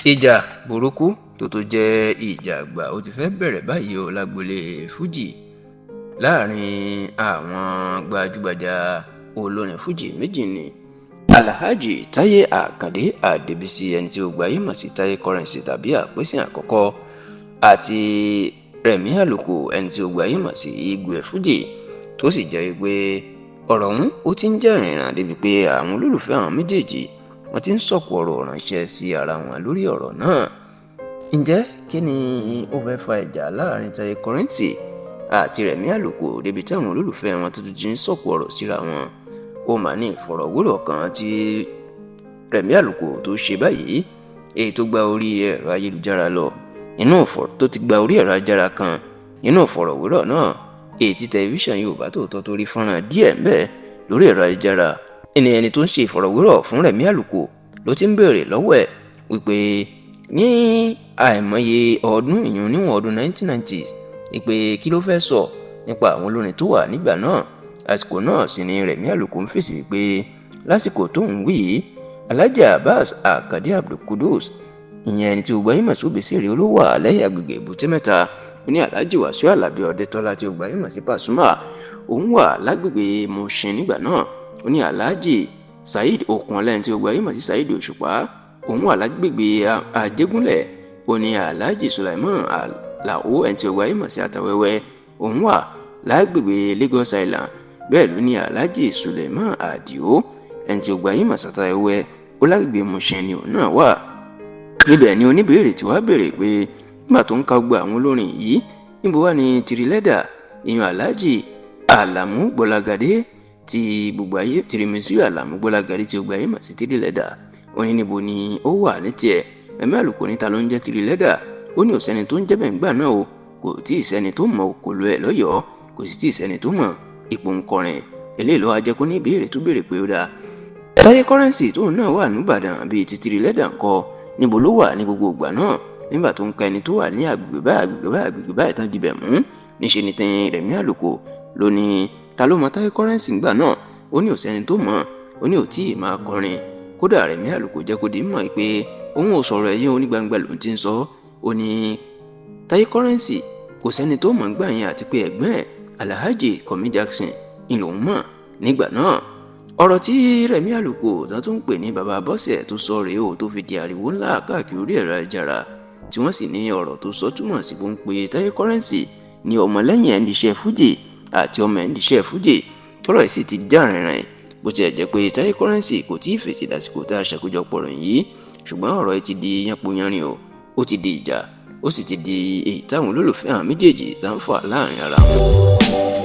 Ìjà burúkú tó tó jẹ́ ìjà àgbà ó ti fẹ́ bẹ̀rẹ̀ báyìí o lágboolé Fuji láàrin àwọn gbajúgbajà olórin Fuji méjì ni Alhaji Taye Akande Adébísí, ẹni tí gbogbo ayé mọ̀ sí Taye Currency tàbí Àpèsìn Àkọ́kọ́, àti Rẹ̀mí Àlùkò, ẹni tí gbogbo ayé mọ̀ sí Igwe Fuji, tó sì jẹ́ pé ọ̀rọ̀ ọ̀hún ó ti ń jẹ́ ìrìnrìn débi pé àwọn olólùfẹ́ àwọn méjèèjì wọ́n ti ń sọ̀kò ọ̀rọ̀ ránṣẹ́ sí ara wọn lórí ọ̀rọ̀ náà. Ǹjẹ́ kí ni ó fẹ́ fa ìjà láàrin Taye Currency àti Rẹ̀mí Àlùkò débi táwọn olólùfẹ́ wọn tuntun ti ń sọ̀kò ọ̀rọ̀ síra wọn? Ó mà ní ìfọ̀rọ̀wérọ̀ kan tí Rẹ̀mí Àlùkò tó ṣe báyìí, èyí tó gba orí ẹ̀rọ ayélujára lọ, inú tó ti gba orí ẹ̀rọ ayélujára kan. Nínú ìfọ̀rọ̀wérọ̀ náà, èyí tí tẹlifíṣàn Yorùbá Tòótọ́ tó rí fọ́nrán díẹ̀ ńbẹ̀ lórí ẹ̀rọ ayélujára, ẹni ẹni tó ń ṣe ìfọ̀rọ̀wérọ̀ fún Rẹ̀mí Àlùkò ló ti ń béèrè lọ́wọ́ ẹ̀ wípé ní àìmọye ọdún ìyún níwọ̀n ọdún 1990s, wípé kí ló fẹ́ sọ nípa àwọn olórin tó wà nígbà náà. Àsìkò náà sì ni Rẹ̀mí Àlùkò ń fèsì wípé lásìkò tó ń wí yìí, Alhaji Abbas Akande Abdulkudus, ìyẹn ẹni tí gbogbo ayé mọ̀ sí Obesere, ló wà lẹ́yìn agbègbè Èbúté Mẹ́ta. Ó ní Alhaji Wasiu Alabi Ọdẹ́tọ́lá tí gbogbo ayé mọ̀ sí Pasuma, òun wà lágbègbè Mushin nígbà náà. Ó ní Alhaji Saheed Okunola, ẹni tí gbogbo ayé mọ̀ sí Saheed Òṣùpá, òun wà lágbègbè Àjẹgúnlẹ̀. Ó ní Alhaji Sulaiman Alao, ẹni tí gbogbo ayé mọ̀ sí Atawẹ́wẹ́, òun wà lágbègbè Lagos Island. Bẹ́ẹ̀ ló ní Alhaji Suleiman Adio, ẹni tí gbogbo ayé mọ̀ sí Atawẹ́wẹ́, ó lágbègbè Mushin ni òun náà wà. Níbẹ̀ ni oníbèrè tí wàá béèrè pé nígbà tó ń ka gbogbo àwọn olórin yìí, níbo wà ní Tìrìlẹ́dà, ìyẹn Alhaji Alamu Gbọ́lágadé tí gbogbo ayé Tìrìmísù Alamu Gbọ́lágadé tí gbogbo ayé mọ̀ sí Tìrìlẹ́dà, ó ní níbo ni ó wà ní tiẹ̀. Rẹ̀mí Àlùkò ní ta ló ń jẹ́ Tìrìlẹ́dà? Ó ní ò sẹ́ni tó ń jẹ́ bẹ́ẹ̀ ńgbà náà o, kò tí ì sẹ́ni tó mọ̀ kò lo ẹ̀ lọ́yọ̀ọ́, kò sì tí ì sẹ́ni tó mọ̀ ipò ń kọrin. Eléyìí ló wá jẹ́ kó ní ìbéèrè tó béèrè pé ó dáa, Taye Currency tóun náà wà nìbàdàn bíi ti Tìrìlẹ́dà ńkọ́, níbo ló wà ní gbogbo ìgbà náà nígbà tó ń ka ẹni tó wà ní agbègbè báyìí, agbègbè báyìí, agbègbè báyìí tán dibẹ̀ mú? Níṣẹ́ ni tẹ́yìn Rẹ̀mí Àlùkò ló ní ta ló mọ Taye Currency ńgbà náà? Ó ní ò sẹ́ni tó mọ̀, ó ní ò tí ì máa kọrin. Kódà Rẹ̀mí Àlùkò jẹ́ kó di mọ̀ pé òun ò sọ̀rọ̀ ẹ̀yìn onígbangba lòun ti ń sọ. Ó ní Taye Currency kò sẹ́ni tó mọ̀ ńgbà yẹn, àti pé ẹ̀gbọ́n ẹ̀ Alhaji Kọ̀mí Jackson ń lòun mọ̀ nígbà náà. Ọ̀rọ̀ tí Rẹ̀mí Àlùkò tó tún ń pè ní Bàbá Bọ́sẹ̀ tó sọ rèé o, tó fi di ariwo ńlá káàkiri orí ẹ̀rọ ayélujára, tí wọ́n sì ní ọ̀rọ̀ tó sọ túmọ̀ sí bó ń pe Taye Currency ní ọmọlẹ́yìn ẹni iṣẹ́ Fuji àti ọmọ ẹni iṣẹ́ Fuji. Tọ́rọ̀ yìí sì ti já rìnrìn, bó tilẹ̀ jẹ́ pé Taye Currency kò tí ì fèsì dásìkò tá a ṣàkójọpọ̀ rẹ̀ yìí, ṣùgbọ́n ọ̀rọ̀ yìí ti di yánpọnyánrin o, ó ti di ìjà, ó sì ti di èyí táwọn olólùfẹ́ àwọn méjèèjì tá ń fà láàrin ara wọn.